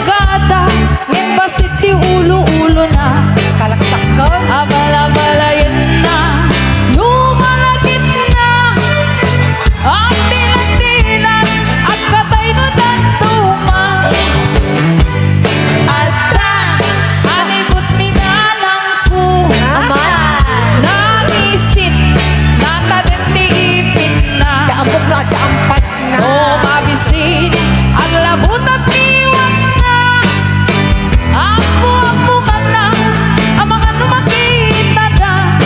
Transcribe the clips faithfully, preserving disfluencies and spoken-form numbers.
Gata, ngem bassit ti ulo-ulona. Kalaktak ka? Abala-balayenna, lumalagipna. Agtilat-tilat, agkatay no dadduma. Adda, alibut ni nanangko. Ama. Nangisit, natadem ti ipitna. Diak amok no adda ampas. O mabisin, aglabut a piwatna. Ammo-ammo kanna, amangan no makitada.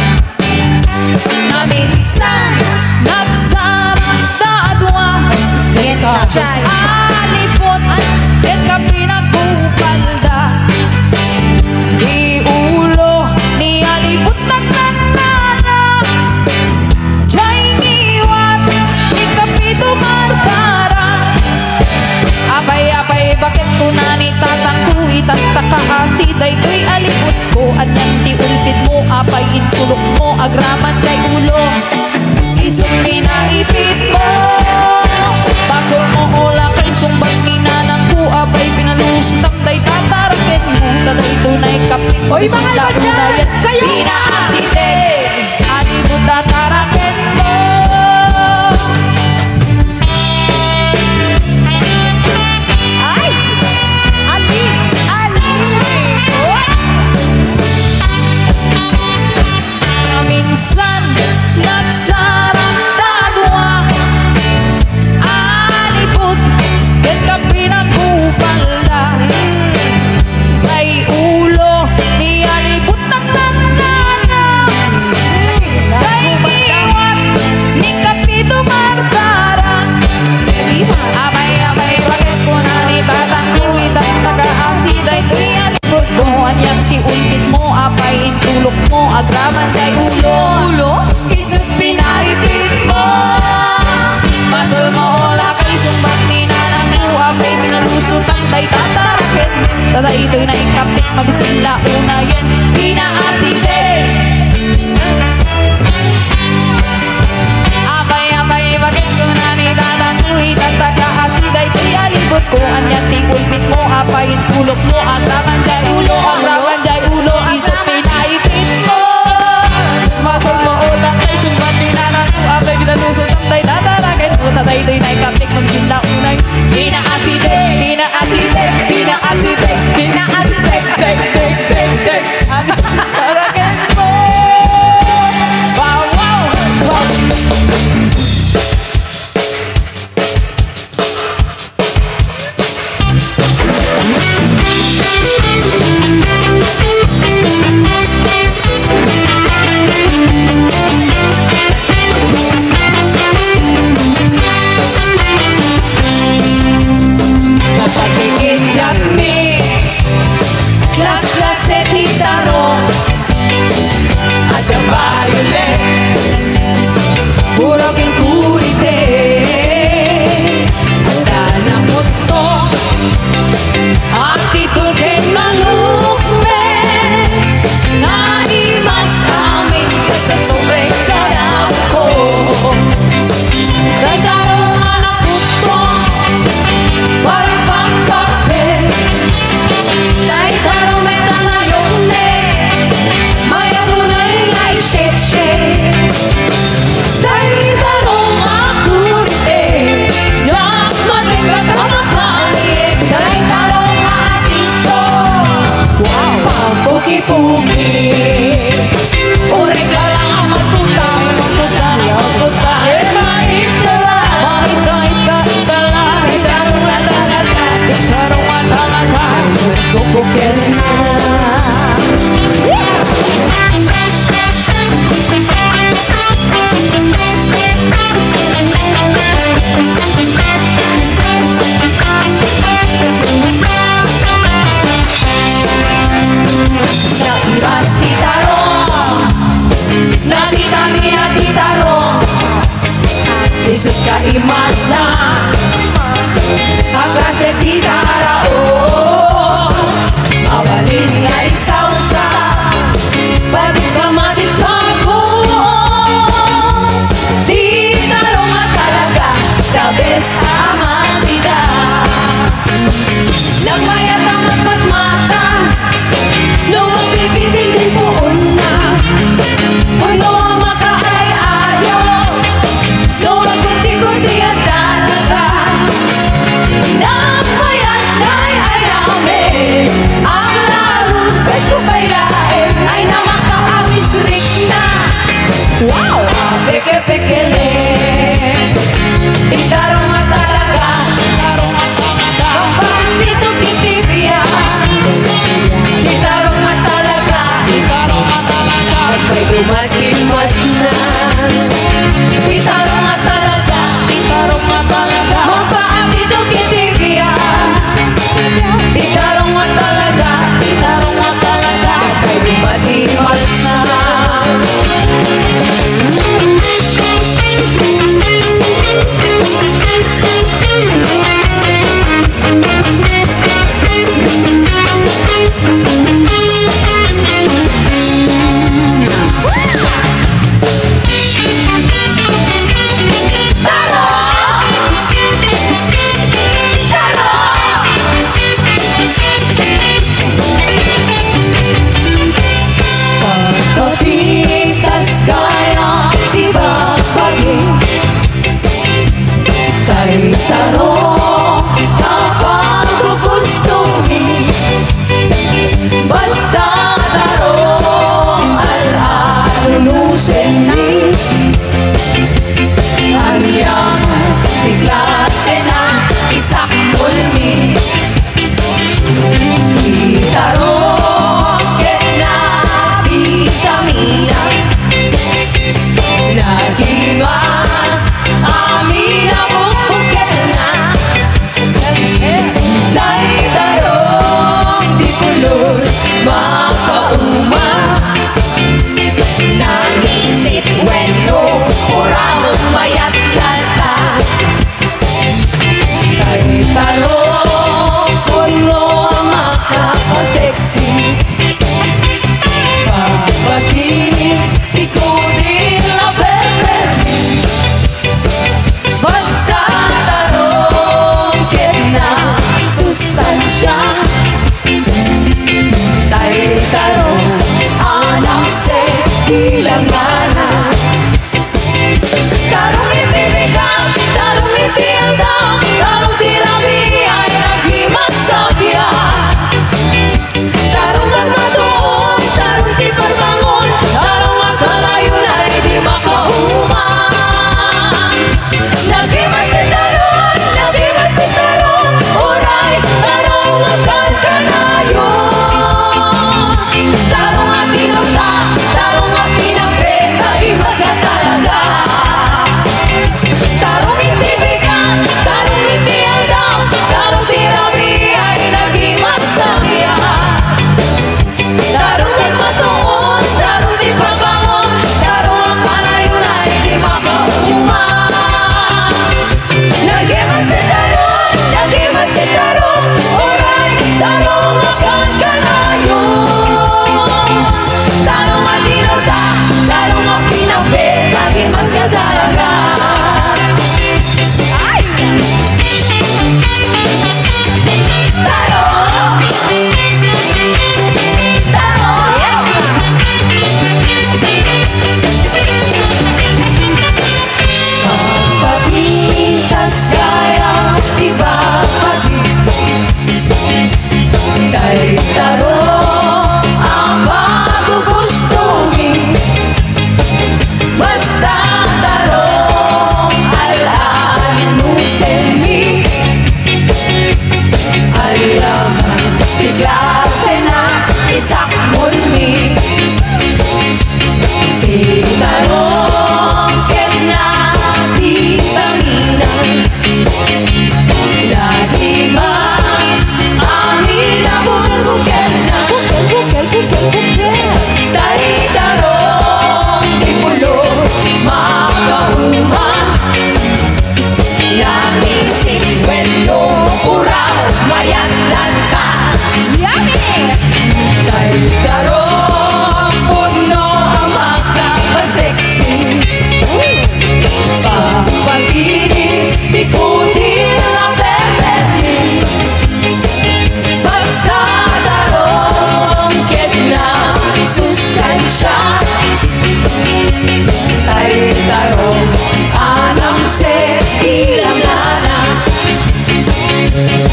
Naminsan, nagsarata a dua. Ay, sus, ket Jay. Alibut, ket kapinagupalda. Ti ulo ni alibut nagtannana. Jay ngiwat ni Kapito Martara. Apay, apay, baket kuna ni tatangko, itanta ka asi daytoy alibutko. Anian ti ulpitmo, apay intulokmo, agraman jay ulo. Isut pinaipitmo. Basolmo o lakay, sungbat ni nanangko, apay pinalusotam dayta tarakenmo. Ta daytoy naikapit, oy, mga mabisin da albayan, unayen. Sayaw! Pinaasitek. Alibut a tarakenmo. Ay! Ali! Ali! Oy! Minsan, nagsarata a dua. Alibut, ket kapinagupalda. Jay ulo ni alibut nagtannana. Jay ngiwat ni Kapito Martara. Apay, apay, baket kuna ni tatangko, itanta ka asi daytoy alibutko. Anian ti ulpitmo, apay intulokmo, agraman jay ulo. Ulo? Isut pinaipitmo. Basolmo o lakay, sungbat ni nanangko, apay pinalusotam dayta taraken. Ta daytoy naikapit, mabisin la unayen, pinaasitek. Apay, apay, baket kuna ni tatangko, itanta ka asi daytoy alibutko. Anian ti ulpitmo, apay intulokmo, agraman jay ulo, agraman jay ulo, isut pinaipitmo. Basolmo o lakay, sungbat ni nanangko, apay pinalusotam dayta taraken. Ta daytoy naikapit, mabisin la unayen, pinaasitek, pinaasitek, pinaasitek, pinaasitek, tek, tek, tek, tek. Ano? Tarakenmo! Wow, wow, wow! Kapagigiddiatmi, klasklase ti tarong, adda violet, puro ken kurite, adda namutto, aktitud ken manukmek, naimas amin kas a sobre kadakuko. Dayta tarong a nakutto, parang pangkape. Dayta tarong met a nayone, mayat unay nga isetse. Dayta tarong a kurite, diak matekka ta makaanit. Dayta tarong a atito, wow, pagpukipuki. Uray ka lang a magkutang, magkutang, magkutang. Eh, maitala. Maita, ita, itala. Ikarungan talaga. Ikarungan talaga. Gusto ko kaya na. Naimas ti tarong, nakitami na ti tarong, isut ka imasa, a klase ti tarong, mabalin nga isawsa, patis kamatis bagoong, ti tarong a talaga, the best a masida. Nagmayat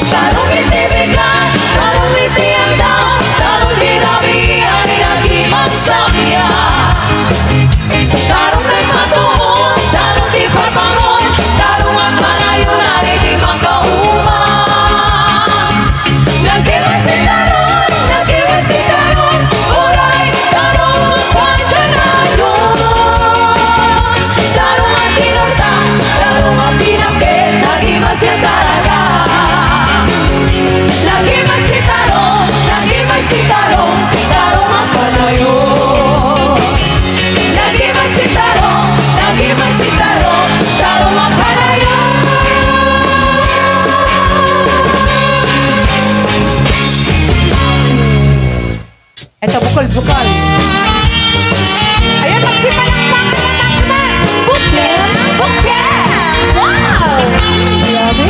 Tarong iti bigat, tarong iti aldaw, tarong ti rabii a di nagimagsamya. Tarong ti patuon, tarong ti parparon, tarong a kanayon a iti makauma. Nagdimas ti tarong, nagdimas ti tarong, uray tarong a pagkanayon. Tarong a tinurta, tarong a pinaket, nagdimas nga talaga. Nagdimas ti tarong, nagdimas ti tarong, tarong a kanayon. Nagdimas ti tarong, nagdimas ti tarong, tarong a kanayon. Eto, bukol, bukol. Ayan, magsipalakpak na naman. Bukel, bukel. Wow! Grabe.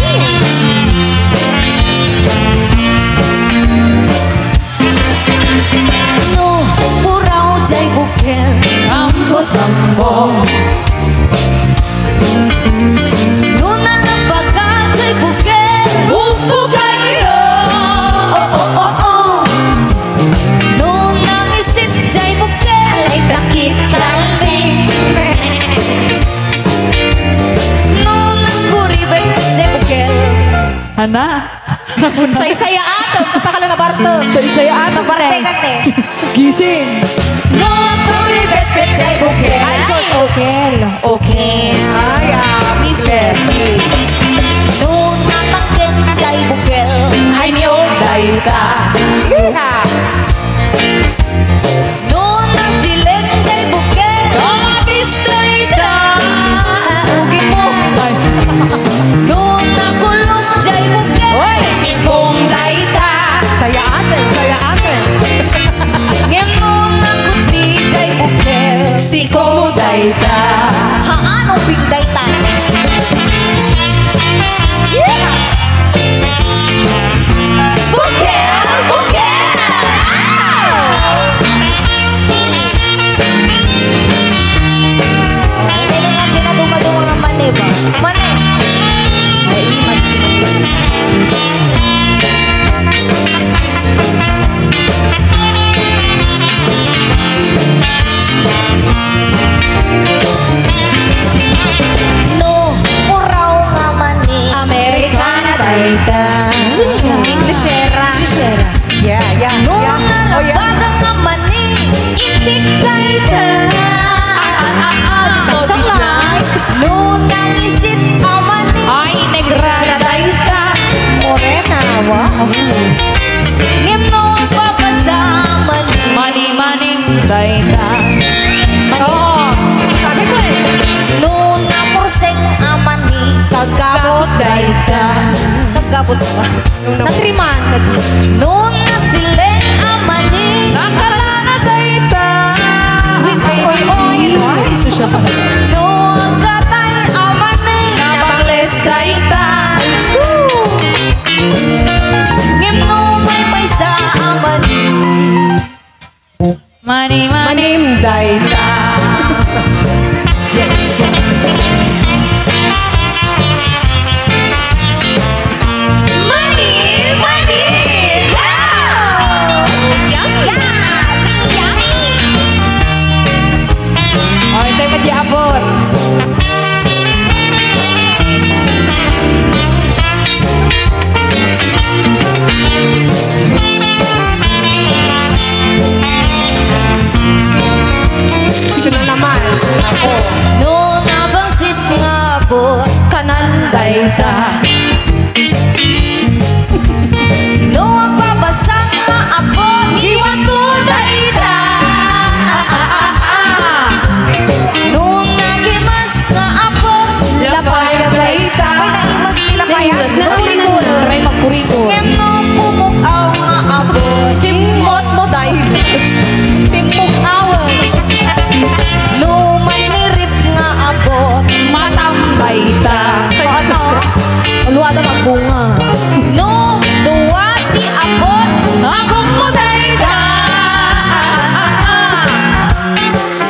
No puraw jay bukel, tampo-tampo. No nalabaga jay bukel, bumbugayo. Oh, oh, oh, oh. No nangisit jay bukel, ay, dakit lang din. No nagkuribet jay bukel. Ana? Saysayaaten, kasakala na bartek. Saysayaaten, Bartek, te. Ate. Gising. No, agturibetbet jay bukel. Ay, sus, okay. Okay. Ay, ah, Miss Ceci. No, natangken jay bukel. Ay, ni, oh, dayta. Yeah. No nasileng jay bukel, kamatis dayta. Ugin mo. Ay. No nakulot jay bukel, oy, ipong dayta. Sayaaten, sayaaten. Ngem no nakutni jay bukel, siko dayta. Haan, ubing dayta. Yeah! Bukel, bukel! Ah! Ay, kaya nga, di na dumaduma nga mani ba? Mani! Ay, mas No, puraw nga mani. Amerikana dayta. Englishera. Englishera. Yeah, yeah, yeah. No, oh, yeah. Nalabaga nga mani. Inchik dayta. Ah, ah, ah, ah. Chok, chok lang. No, nangisit a mani. Ay, negrara dayta. Morena, wow. Ngem no agbabasa a mani. Mani, mani. Dayta. Mani. Oo. Sabi ko eh. No napurseng a mani. Kagkabot dayta. Kagkabot ba? Natriman ka, G. No nasileng a mani. Nakalana dayta. Wait, oy, oy, oy. Ay, isu siya pala. No agkatay a mani. Nabangles dayta. Ngem no maymaysa a mani. Mani, mani. Manim dayta. Mani, mani. Wow! Yum, yum, yummy. Oh, intay met di abot. Sika na naman. Ako. No nabangsit nga abot, kanan dayta. No agbabasa nga abot, liwat mo dayta. Ah, ah, ah, ah. No nagimas nga abot, lapay dayta. Uy, naimas ni lapay, ah. Naimas na. Kurikul. Aray, magkurikul. Ngem no pumug-aw nga abot, timmot mo dayta. Timmug-aw. No manirip nga abot, matam dayta. Ay, ano? Sus. Aluada magbunga. No dua ti abot, agum mo dayta.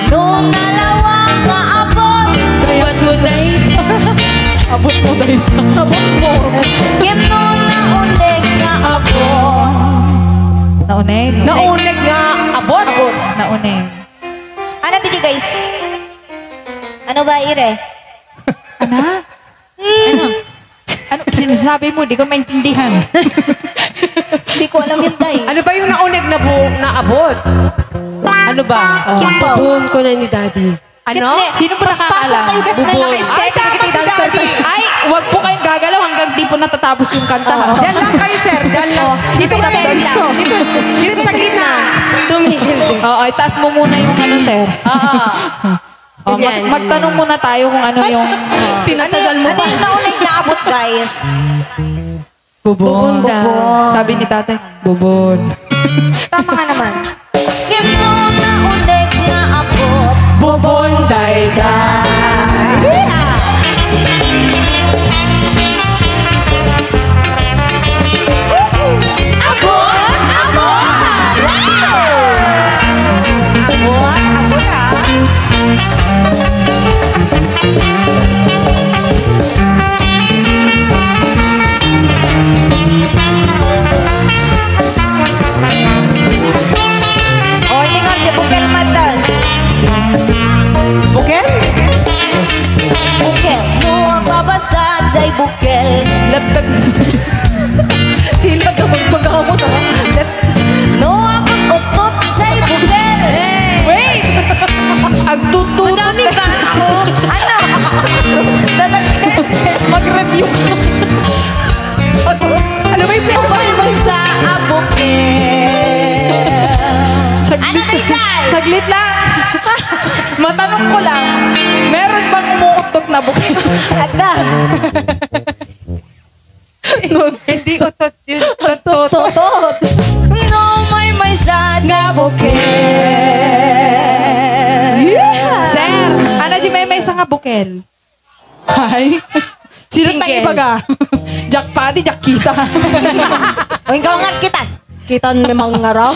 No nalawa nga abot, abot mo dayta. Abot mo dayta. Abot mo. Ngem no na Uneg. Ano ti, guys? Ano ba, ire? Ana? Ano? Ano sinasabi mo? Di ko maintindihan. Di ko alam yun, tay. Ano ba yung nauneg na bu-, naabot? Ano ba? Oh. Kimbaw. Buon ko na ni Daddy. Ano? Kitne. Sino ba nakakaalam? Kayo, kitne, bubon. Naka-step, ay, tapos si Daddy. Ay, wag po kayong gagalaw hanggang di po natatapos yung kanta, ha? Oo. Diyan lang kayo, sir. Diyan lang. Oh, dito sa gitna. Dito, dito sa gitna. Tumigil din. Oo, itaas mo muna yung ano, sir. Oo. Oh, mag-, magtanong muna tayo kung ano yung, oh. Pinatagal mo pa. Ano yung naunay naabot, guys? Bubon. Bubon. Sabi ni tatay, "Bubon." Tama nga naman. Ngem no nauneg nga abot, bubon dayday. Yeah! Abot, abot! Wow! Abot, abot, ah. O, tingnan si Bukel matan. Bukel? Bukel. No, ang babasa, jay Bukel. Leptep. Tila daw magpagamot, ah. Lep- No, ang uttot, jay Bukel. Wait! Ang tutut. Madami ba ako? Ano? Dadagdag. Mag-review ka. Ano ba yung pinapay mo? Sa abuke. Saglit. Ano na, Jai? Saglit lang. Matanong ko lang, meron bang umuutot na buke? Ada. No, hindi utot yun. Tutot. Tutot. No, may may sa abuke. Yeah. Sir, ano di may may sa nga bukel? Hi. Sino tayo ibaga? Jack Paddy, Jack Kita. O, ikaw nga, Kita. Kita ni Mangaraw.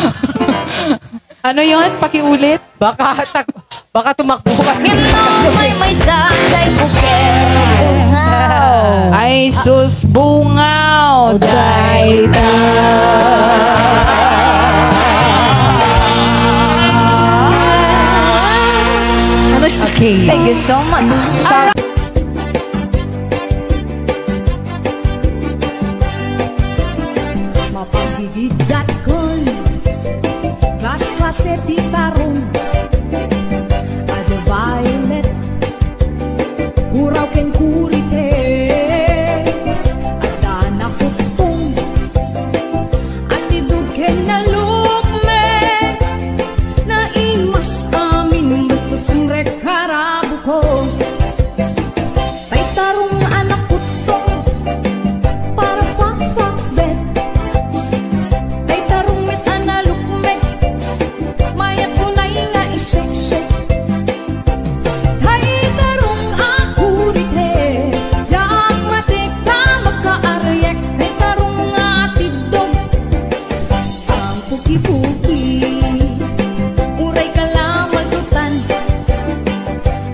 Ano yon? Pakiulit. Baka tak-, baka tumakbo ka. Ngem no may may sa jay bukel. Bungaw. Ay, sus, bungaw. Dayta. Ano yun? Okay. Thank you so much. Sa- Mapaggigidiatkon, klas-klase ti tarong, a de violet, puraw ken kurite, adda nakuttong, atidog ken nalukmek, naimas amin, basta sumrek a rabuko. Tay tarong a nakuttong para pakpakbet. Tay tarong met a nalukmek, mayat unay nga iseksek. Tay tarong a kurite, diak matik a makaariek. Tay tarong a tiddog, ang puki-puki, uray kalamaldutan,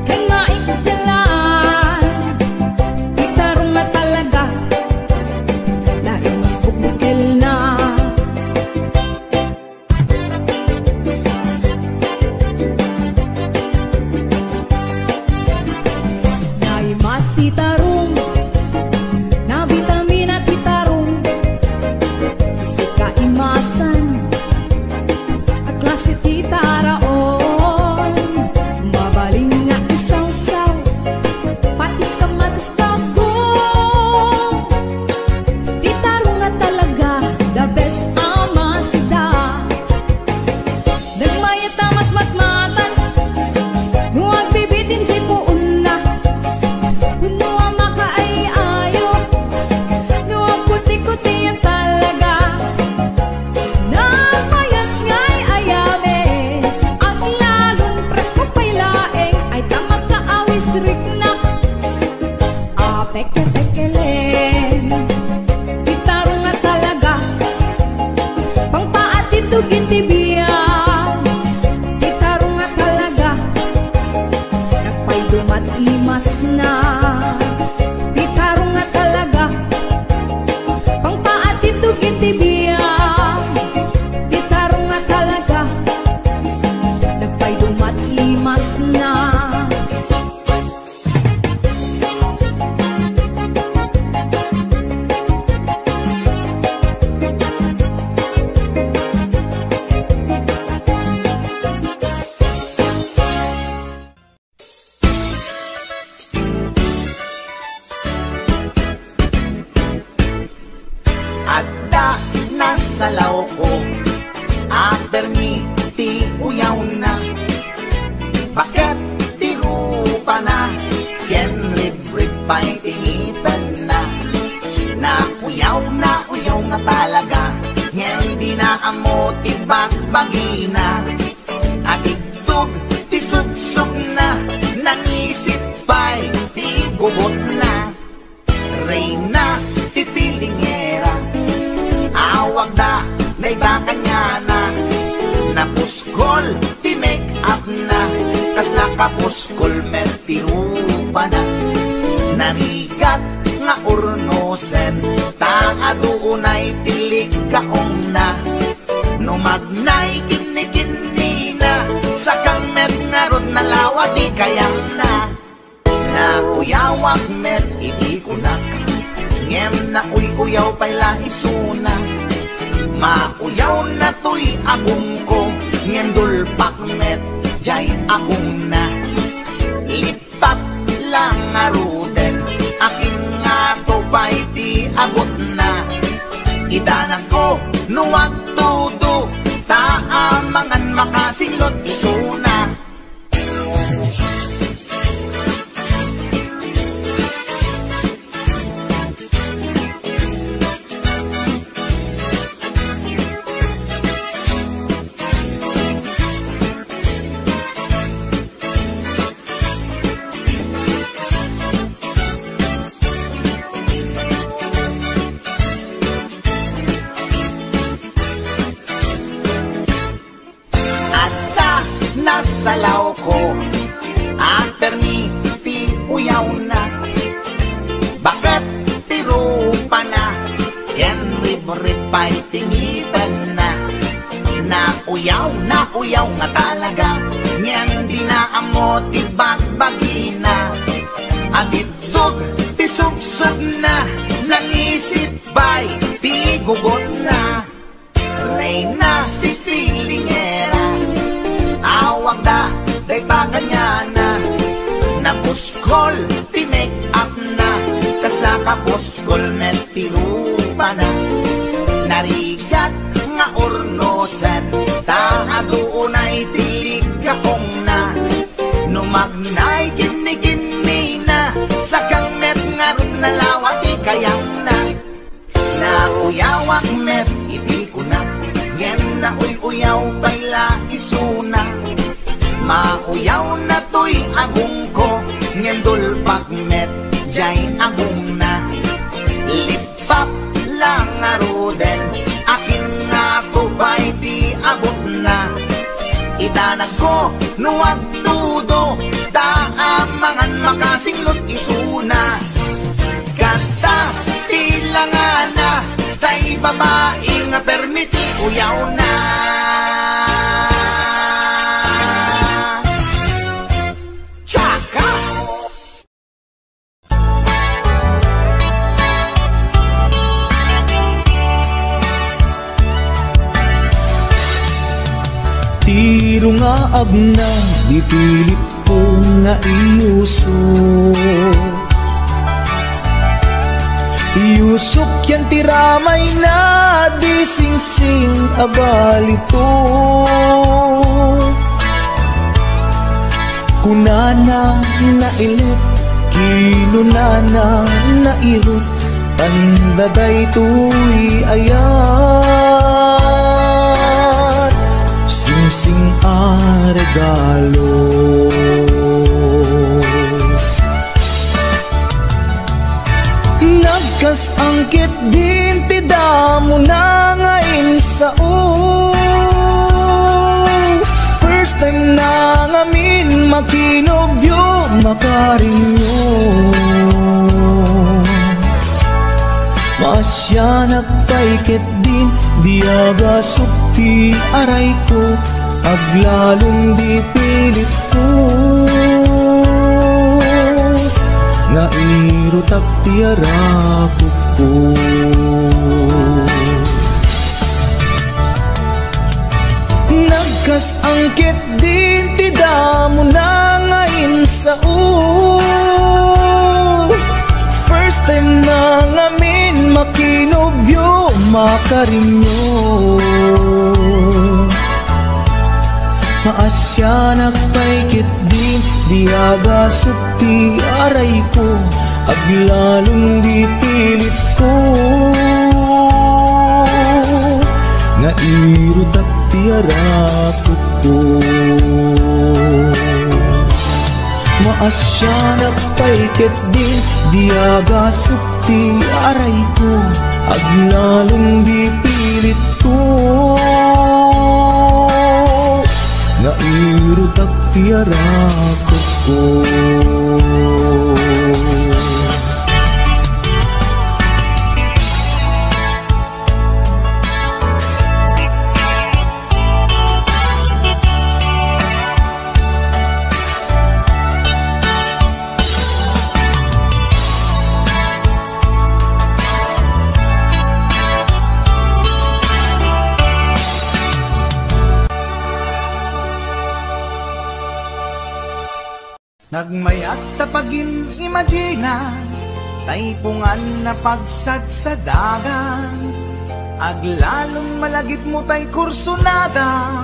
ken maikkelan, ti tarong a talaga, naimas bukbukelna. Naimas ti tarong, nabitamina ti tarong, isu kaimasan a klase ti taraon. Mabalin nga isawsaw, patis ka matis ka gum. Ti tarong a talaga, the best a masida. Nagmayat a matmatmatan, no agbibitin ti puonna, wenno a makaay-ayo, no agkuti-kutian talaga. Nagmayat nga ay-ayaben, aglalon presko pay laeng, ay ta makaawis rikna. Apekepekelen, ti tarong a talaga, pangpaatidog iti biag. Ti tarong a talaga, nagpaydum a ti imasna. Ti tarong a talaga, pangpaatidog iti biag. Ti tarong a talaga, Salawko, a permi ti uyawna. Baket ti rupana, ken ribrib pay ti ngipenna. Nauyaw, nauyaw nga talaga, ngem dina ammo ti bagbagina. Adiddog ti sudsukna, nangisit pay ti gubotna. Reyna ti pilingera, awagda dayta kaniana. Napuskol ti make-upna, kasla kapuskol met ti rupana. Narigat nga urnosen, ta adu unay ti liggaongna. No magnay kinnikinnina, sakang met ngarud nalawa ti kayangna. Nauyawak met iti kunak, ngem nauy-uyaw pay la isuna. Mauyawna toy agongko, ngem dulpak met jay agongna. Lippap la ngaruden, akin ngato pay ti abutna. Idanagko no agtudo, ta amangan makasinglot isuna. Adda nasalawko, a permi ti uyawna. Baket ti rupana, ken ribrib pay ti ngipenna. Nauyaw, nauyaw nga talaga, ngem dina ammo ti bagbagina. Adiddog ti sudsukna, nangisit pay ti gubotna. Reyna ti pilingera, awagda dayta kaniana. Napuskol ti make-upna, kasla kapuskol met ti rupana. Narigat nga urnosen, ta adu unay ti liggaongna. No magnay kinnikinnina, sakang met ngarud nalawa ti kayangna. Nauyawak met iti kunak, ngem nauy-uyaw pay la isuna. Mauyawna toy agongko, ngem dulpak met jay agongna. Lippap la ngaruden, akin ngato pay ti abutna. Idanagko no agtudo, ta amangan makasinglot isuna. Kasta ti langana, tay babai nga permi ti uyawna. Tsaka! Ti rungaagna, di pilitko nga iyusok. Iyusok yan ti ramayna, di singsing a balitok. Kunana, nailet, kinunana, nairut, tanda daytoy ayat, singsing a regalo. Nagkas-angkit din ti damona nga insao. First time na ngamin makinobio, makarinyo. Maasyanak pay ket din, di agasok ti arayko, aglalom di pilitko. Nga irutak ti arakokko. Nagkas-angkit din ti damona nga insao. First time na ngamin Kinubyo, makarinyo. Maasianak pay ketdin, di agasut ti arayko, aglalon di pilitko. Nga irutak ti arakutko. Maasianak pay ketdin, di agasut ti arayko, aglalon di pilitko. Nga irutak ti arakutko. Nagmayat ta pagim-imagina, taipungan a pagsadsadagan. Aglalon malagipmo tay kursunada,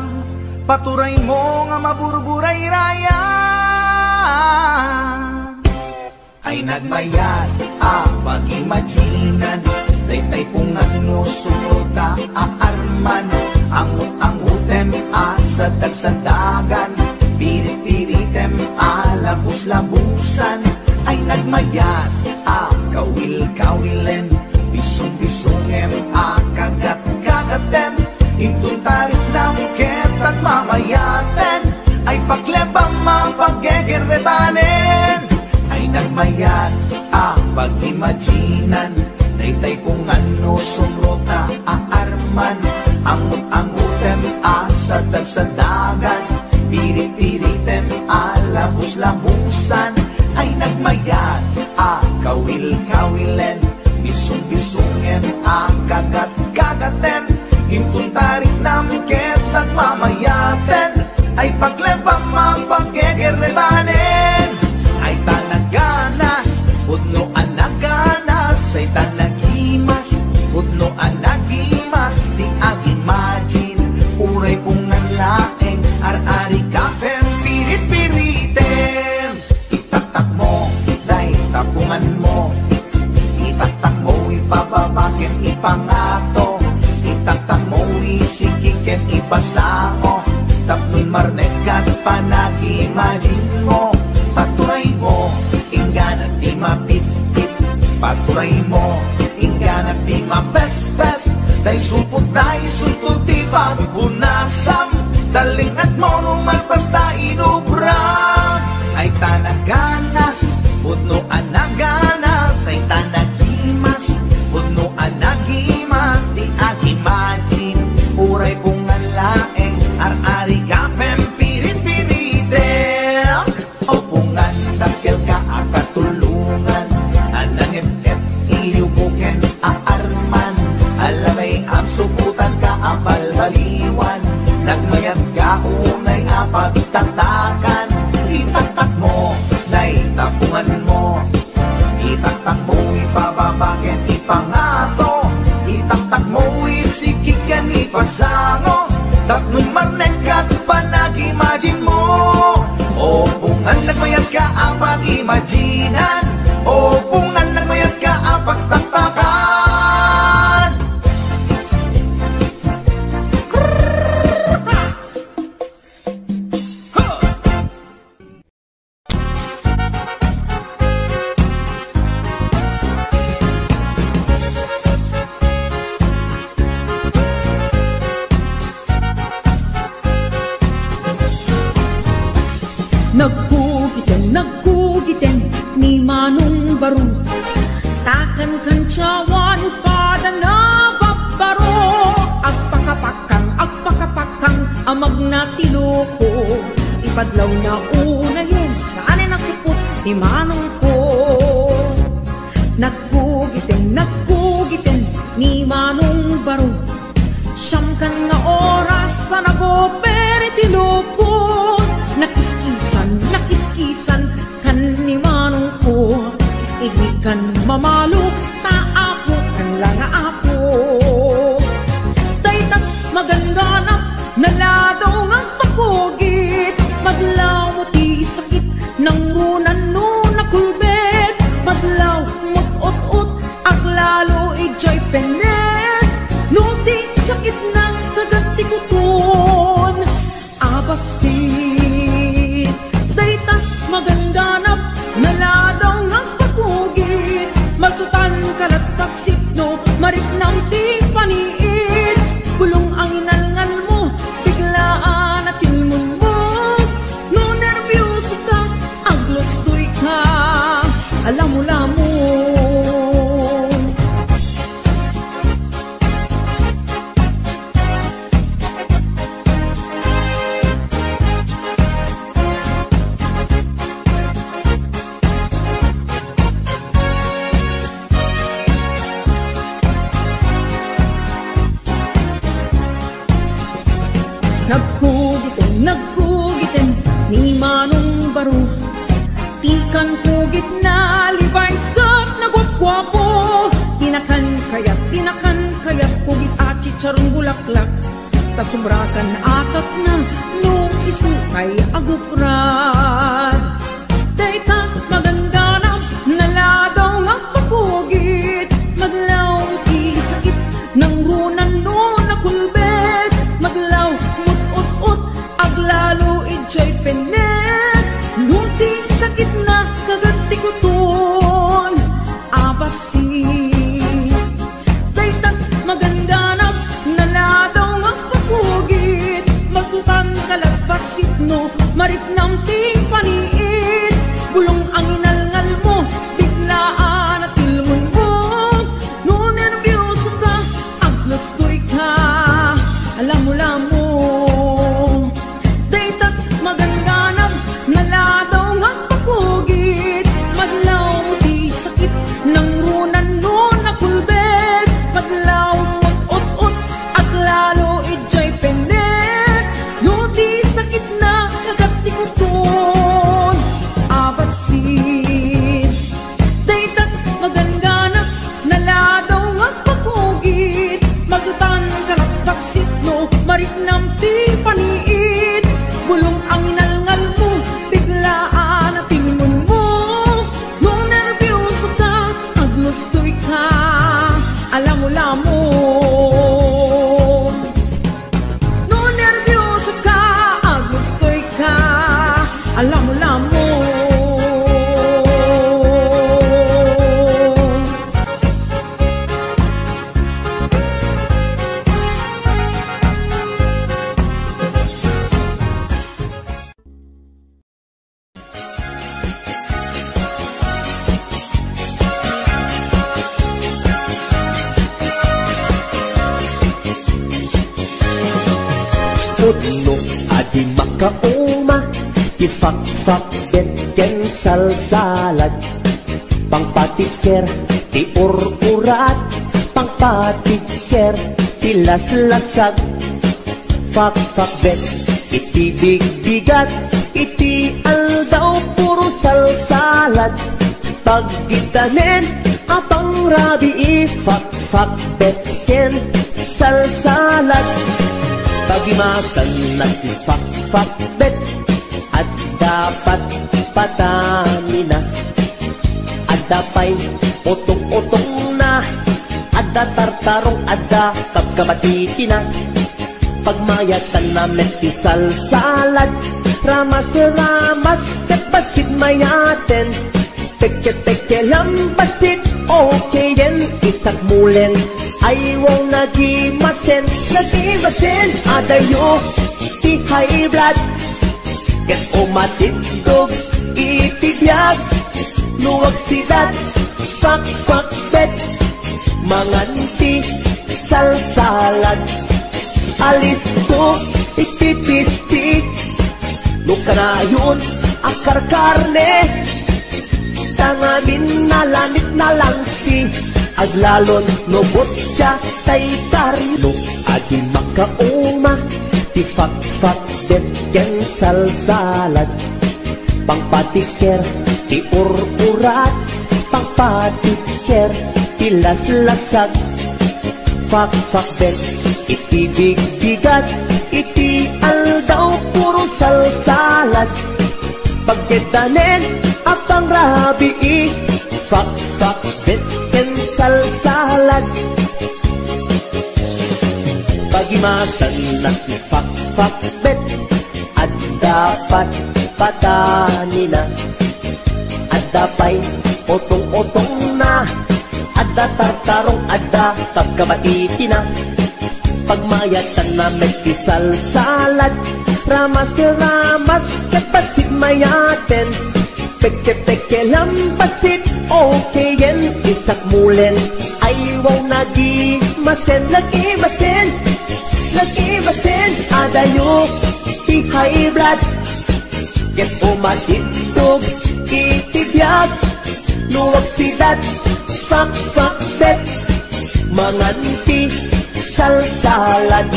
paturaymo nga maburburayrayan. Ay nagmayat a pag-imaginan, daytay pungan no sumrota a arman, angut-angutem a sadag-sadagan, pirit-piritem a labus-labusan. Ay nagmayat a kawil-kawilen, bisong-bisongem a kagat-kagatem, inton tariknam ket agmamayaten, ay paglebam a paggegerretanen. Ay nagmayat a pag-imaginan, daytay pungan no sumrota a arman, angut-angutem a sadag-sadagan, pirit-piritem a labus-labusan. Ay nagmayat a kawil-kawilen, bisong-bisongem a kagat-kagaten, inton tariknam ket agmamayaten, ay paglebam a paggegerretanen. Ay ta naganas, pudno a naganas, ay ta nagimas, pudno a nagimas, ti ag-imagine, uray pungan laeng, ar-arigapem, pirit-piritem. Itaktakmo, dayta punganmo. Itaktakmo, ipababa ken ipangato. Itaktakmo, isiki ken ipasango. Tapno marnek ket panag-imaginmo. Paturaymo, inggana ti mapitpit. Paturaymo, inggana ti mapes- Pes, tay supot, tay sulto ti pagbunasam. Talling-atmo no malpas ta inubram. Ay ta naganas, pudno a naganas. Ay ta nagimas, pudno a nagimas. Ti ag-imagine, uray pungan laeng. Ar-arigapem, pirit-piritem. O pungan, dakkelka a katulongan, a nangep-ep, iliwko ken aarman, a labay a supotanka a balbaliwan, nagmayatka unay a pagtaktakan, itaktakmo, dayta punganmo. Itaktakmo, ipababa ken ipangato. Itaktakmo, isiki ken ipasango. Tapno marnek ket panag-imaginmo. O pungan, nagmayatka a pag-imaginan. O pungan, nagmayatka a pagtaktakan. Nagkugiten, nagkugiten ni Manong Baro. Ta kankantiawan pada nababbaro. Agpakapakang, agpakapakang a magna ti loko. Ipadlawna unayen, saan a nasupot ni manongko. Nagkugiten, nagkugiten ni Manong Baro. Siam kan nga oras a nagoper ti loko. Nakiskisan, nakiskisan kan ni manongko. Idi kan mamalo, ta apo kan lang Nagkagat ti kuton a bassit. Dayta maganganap, naladaw nga agpakugit. Maltutan ka lat bassit no mariknam ti paniit. Bulong ang inalngal mo, biglaan a tilmon mo. No nerbioso ka, aglustoy ka, alamulamo. Nagkugiten, nagkugiten ni Manong Baro. Ti kankugit na Levi's ket naguapguapo. Ti nakan kayat, ti nakan kayat kugit a chicharon bulaklak. Ta subrakan a tatna no isu pay agukrad. Dayta maganganap, naladaw nga agpakugit. Madlaw ti sakit, nangrunan no nakulbet. Madlaw, mut-ut-ut, aglalo idiay pennek. No ti sakit na kagat ti kuton a bassit. Dayta maganganap, naladaw nga agpakugit. Maltutan ka lat bassit no mariknam ti paniit. Bulong ang inalngal mo, biglaan a tilmon mo. No nerbioso ka, aglustoy ka, alamulamo. Dayta maganganap, naladaw nga agpakugit. Madlaw ti sakit, nangrunan no nakulbet. Madlaw, mut-ut-ut, aglalo idiay pennek. No ti sakit na kagat ti kuton a bassit. Dayta maganganap, naladaw nga agpakugit. Maltutan ka lat bassit no mariknam ti paniit. Bulong ang inalngal mo, biglaan a tilmon mo. No nerbioso ka, aglustoy ka, alamulamo. No nerbioso ka, aglustoy ka, alamulamo. Pudno a di makauma ti fakfakbet ken salsalad. Pangpatiker ti ur-urat, pangpatiker ti laslasag. Fakfakbet iti bigbigat, iti aldaw puro salsalad. Paggidanen a pangrabii, fakfakbet ken salsalad. Pagimasan na ti fakfakbet, adda patpatanina. Adda pay utong-utongna, adda tartarong, adda kabkabatitina. Pagmayatanna met ti salsalad, ramas-ramas ket bassit mayaten. Peke-peke lang bassit, okay din, isak mulen, ay wow nagimasen, nagimasen. Adayo ti high blood, ket umatidog iti biag. No agsidat, fakfakbet, mangan ti salsalad. Alisto iti pisti, no kanayon a karkarne, tangamin nalanit nalangsi, aglalon no butya tay karne. No adi makauma ti fakfakbet ken salsalad, pangpatiker ti ur-urat, pangpatiker ti laslasag. Fakfakbet iti bigbigat, iti aldaw puro salsalad. Pagkedanen a pangrabii, fakfakbet ken salsalad. Pag Imasanna ti pakpakbet, adda patpatanina, adda pay utong-utongna, adda tartarong, adda pagkabaititina. Pagmayatanna met ti salsalad, ramas ti ramas, ket bassit mayaten. Peke-peke lang bassit, okay yen, isak mulen. Ay, wow, nagimasen, nagimasen, nagimasen. Adayo ti high blood, ket umatiddog iti biag. No aksidat, pakpakbet, mangan ti salsalad.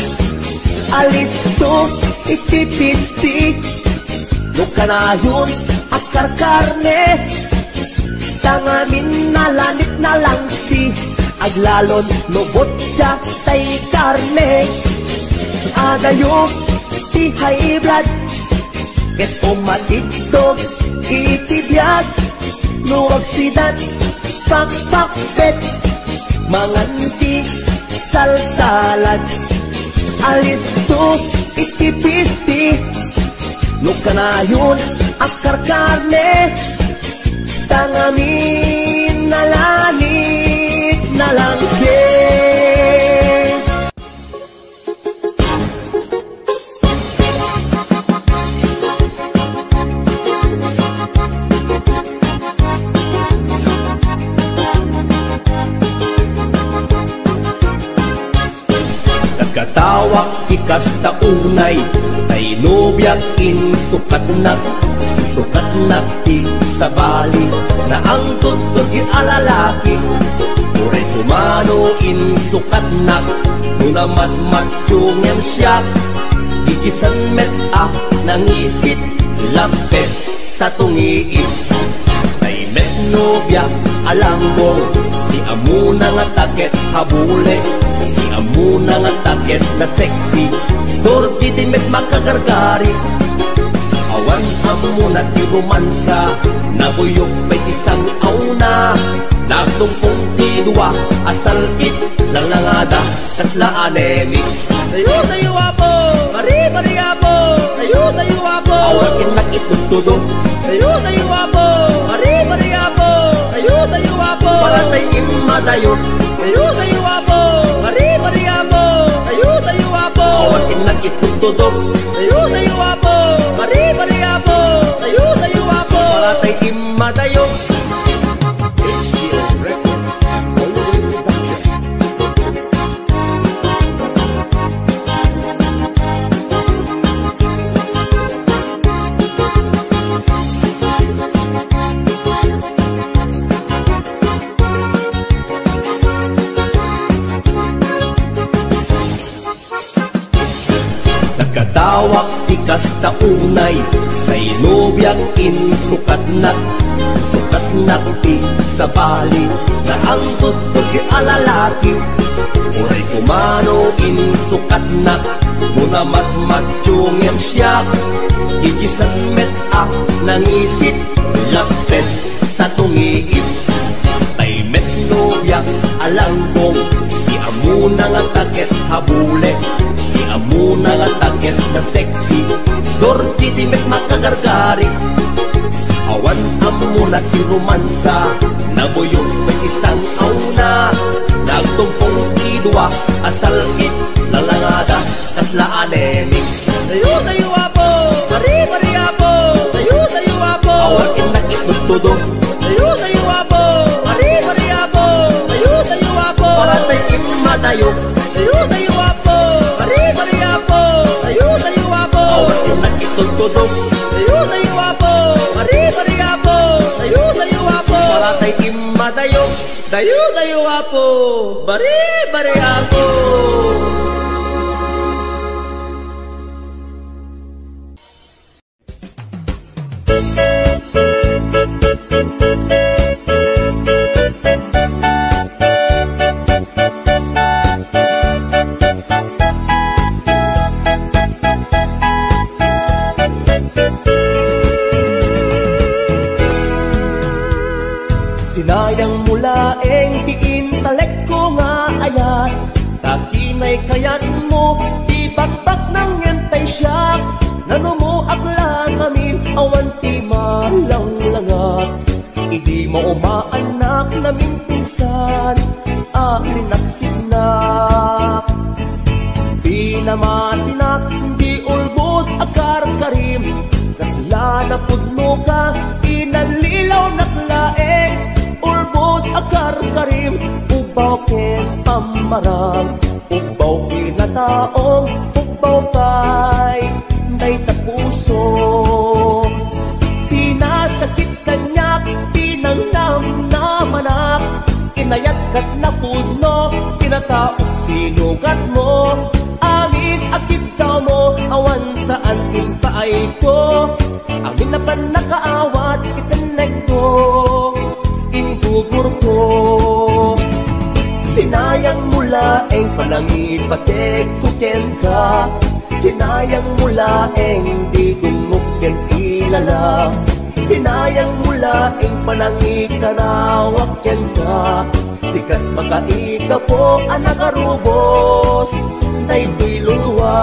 Alisto iti pisti, no kanayon a karkarne, tangamin nalanit nalangsi, aglalon no butsa tay karne. Adayo ti high blood, ket umatiddog iti biag. No aksidat, pakpakbet, mangan ti salsalad. Alisto iti pisti, no kanayon a karkarne, tangamin nalanit nalangsi. Nagkatawak ti kasta unay, tay nobiak insukatnak, insukatnak ti sabali, naangtod ti alalaki. Uray kumano insukatnak, no namatmatyo ngem siak, gigisan met a nangisit, lappes sa tungiit. Tay met nobia a langgong, ti ammona nga ta ket habule, ti ammona nga ta ket nasexy, tordi ti met makagargari. Awan ammona ti romansa, nabuyok pay ti sang-awna. Nagtungpong ti dua a sal-it, langlangada, kasla anemic. Dayo, dayo, Apo! Bari, bari, Apo! Dayo, dayo, Apo! Awan innak itudtudo. Dayo, dayo, Apo! Bari, bari, Apo! Dayo, dayo, Apo! Para tay immadayo. Dayo, dayo, Apo! Bari, bari, Apo! Dayo, dayo, Apo! Awan innak itudtudo. Dayo, dayo, Apo! Bari, bari, Apo! Dayo, dayo, Apo! Para tay immadayo. H T M Records and Only Production. Nagkatawak ti kasta unay, tay nobiak insukatnak, insukatnak ti sabali, naangtod ti alalaki. Uray kumano insukatnak, no namatmatyo ngem siak, gigisan met a nangisit, lappes sa tungiit. Tay met nobiak a langgong, ti ammona nga ta ket habule, ti ammona nga ta ket nasexy, tordi ti met makagargari. Awan ammona ti romansa, nabuyok pay ti sang-awna. Nagtungpong ti dua a sal-it, langlangada, kasla anemic. Dayo, dayo, Apo! Bari, bari, Apo! Dayo, dayo, Apo! Awan innak itudtudo. Dayo, dayo, Apo! Bari, bari, Apo! Dayo, dayo, Apo! Para tay immadayo. Dayo, dayo, Apo! Bari, bari, Apo! Dayo, dayo, Apo! Awan innak itudtudo. Dayo, dayo, Apo! Bari, bari, Apo! Dayo, dayo, Apo! Para tay immadayo. Dayo, dayo, Apo! Bari, bari, Apo! Sinayang mo laeng ti intelekko nga ayat, ta kin- Ay kayatmo, ti bakbak nangngeg tay siak, nanumoak la ngamin, awan ti malanglangat. Idi maumaanak namin pinsan, a rinaksignak. Pinamatinak di ulbod a karkarim, kasla napudno ka, inallilawnak laeng, ulbod a karkarim, ubbaw ken pammarang. Ubbaw kinataong, ubbaw pay dayta puso. Pinasakit kaniak, pinangnamnamanak, inayat ket napudno, kinataok sinugatmo. Amin a kiddaw mo, awan saan impaayko. Amin a pannakaawat, ipennekko, inggugurko. Sinayang mo laeng panangipategko kenka. Sinayang mo laeng di dummok ken ilala. Sinayang mo laeng panangikarawak kenka. Sika ti makaikapo a nagarubos daytoy lulua.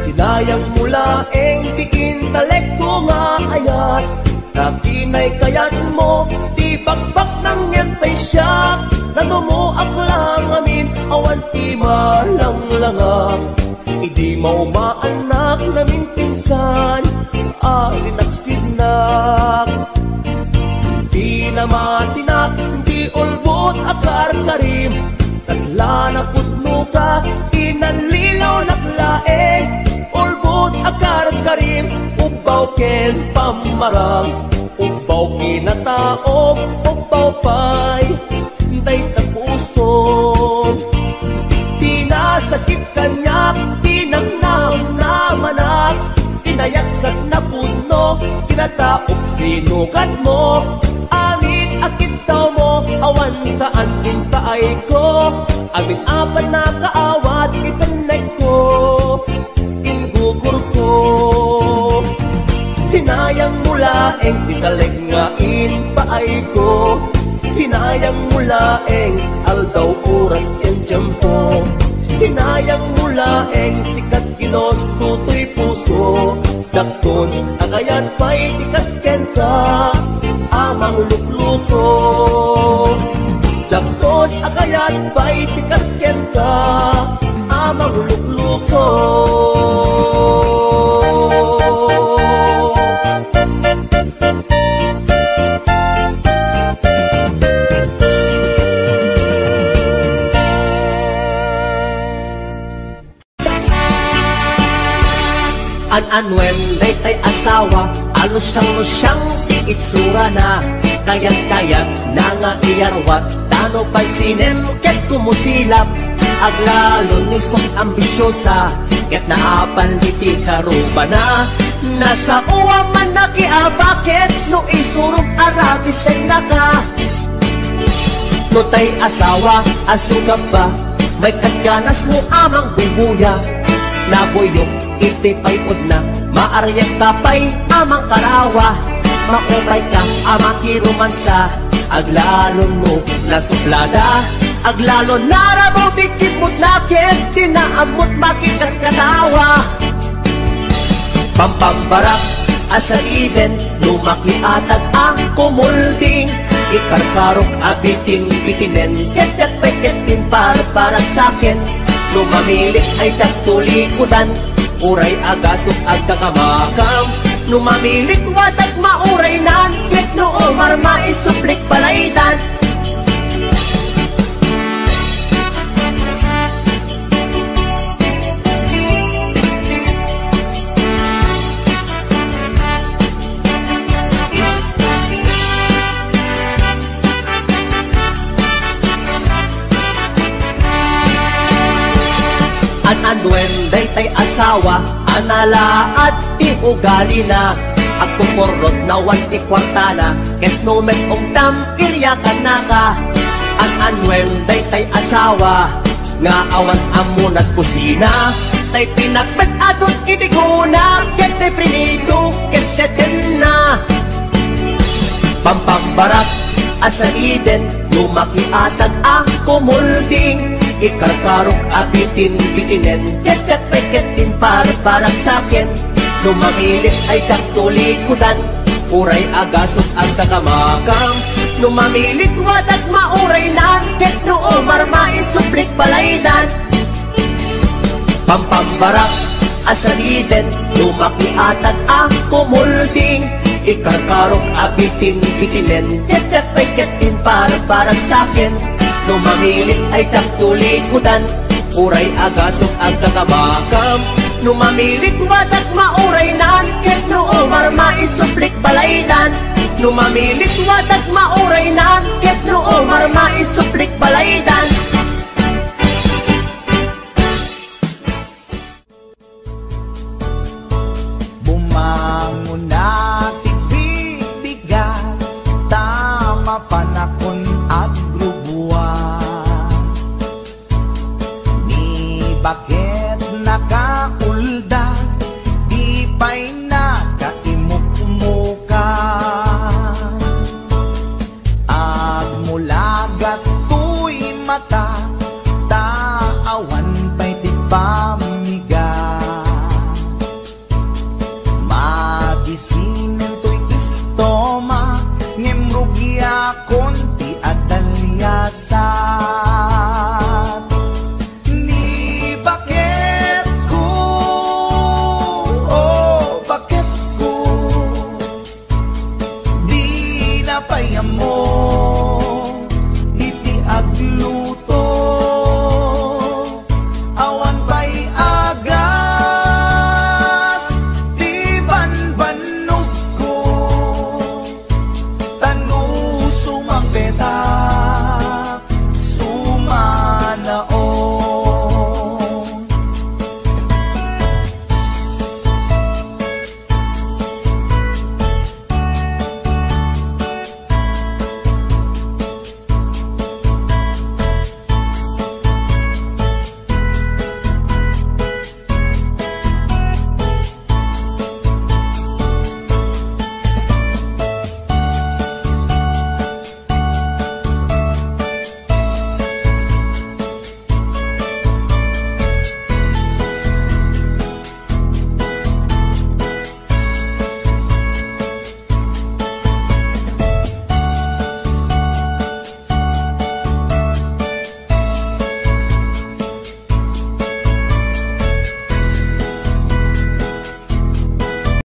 Sinayang mo laeng ti intalekko nga ayat. Nakinay kayatmo, ti bakbak nangngeg tay siak, nanumoak la ngamin, awan ti malanglangat. Idi maumaanak namin pinsan, a rinaksignak. Pinamatinak di ulbod a karkarim, kasla napudno ka, inallilawnak laeng, ulbod a karkarim, ubbaw ken pammarang. Ubbaw kinataok, ubbaw pay dayta puso. Pinasakit kaniak, pinangnamnamanak, inayat ket napudno, kinataok sinugatmo. Amin a kiddaw mo, awan saan impaayko. Amin a pannakaawat, ipennekko, inggugurko. Sinayang mo laeng ti talek nga impaayko. Sinayang mo laeng aldaw, oras ken tiempo. Sinayang mo laeng sika ti ginusto toy puso. Dakton a kayat pay ti kas kenka a manglukluto. Dakton a kayat pay ti kas kenka a manglukluto. An-anuen daytay asawa, a lusiang-lusiang ti itsurana. Kayat-kayat na nga iyarwat, tano pay sinem ket kumusilap. Aglalo ni Sok ambisiosa, ket naapan diti karubana. Nasaoa man nakiabaket no isurog a rabisenna ka. No tay asawa a sugapba, maikkat ganasmo a mangbubuya. Nabuyok iti pay-odna, maariak ka pay a mangkarawa. Maupay ka a makiromansa, aglalo no nasuplada. Aglalo narabaw ti kidmutna ket ti naammot makikatkatawa. Pampambarak a sariden, no makiatag a kumulding, ikarkarok a bitinbitinen, ket diak pay ketdin parparagsaken. No mamilik ay diak tulikudan, uray agasok agkakamakam. No mamilik watak mauraynan, ket no umar maisuplik balaydan. An-anuen daytay asawa a nalaad ti ugalina. Agkukurrot na awan ti kuartana, ket no met ungtam, iriakan naka. An-anuem daytay asawa, nga awan ammo nagkusina. Tay pinakpet adut iti guna, ket tay prinito, ket setenna. Pampambarak a saliden, no makiatag a kumulding, ikarkarok a bitin-bitinen, ket ket pay ket din parparak saken. No mamilit ay diak tulikudan, uray agasok agkakamakam. No mamilit wadak mauraynan, ket no umar maisublik balaydan. Pampambarak a saliden, no makiatag a kumulding, ikarkarok a bitin-bitinen, ket diak pay ket din parparak saken. No mamilit ay diak tulikudan, uray agasok agkakamakam. No mamilit wadak mauraynan, ket no umar maisublik balaydan. No mamilit wadak mauraynan, ket no umar maisublik balaydan. Bumangon na ti bibigat, ta mapanakon agrubuan. Ni baket nakaulda, di pay nakaimukmuka. Agmulagat toy mata,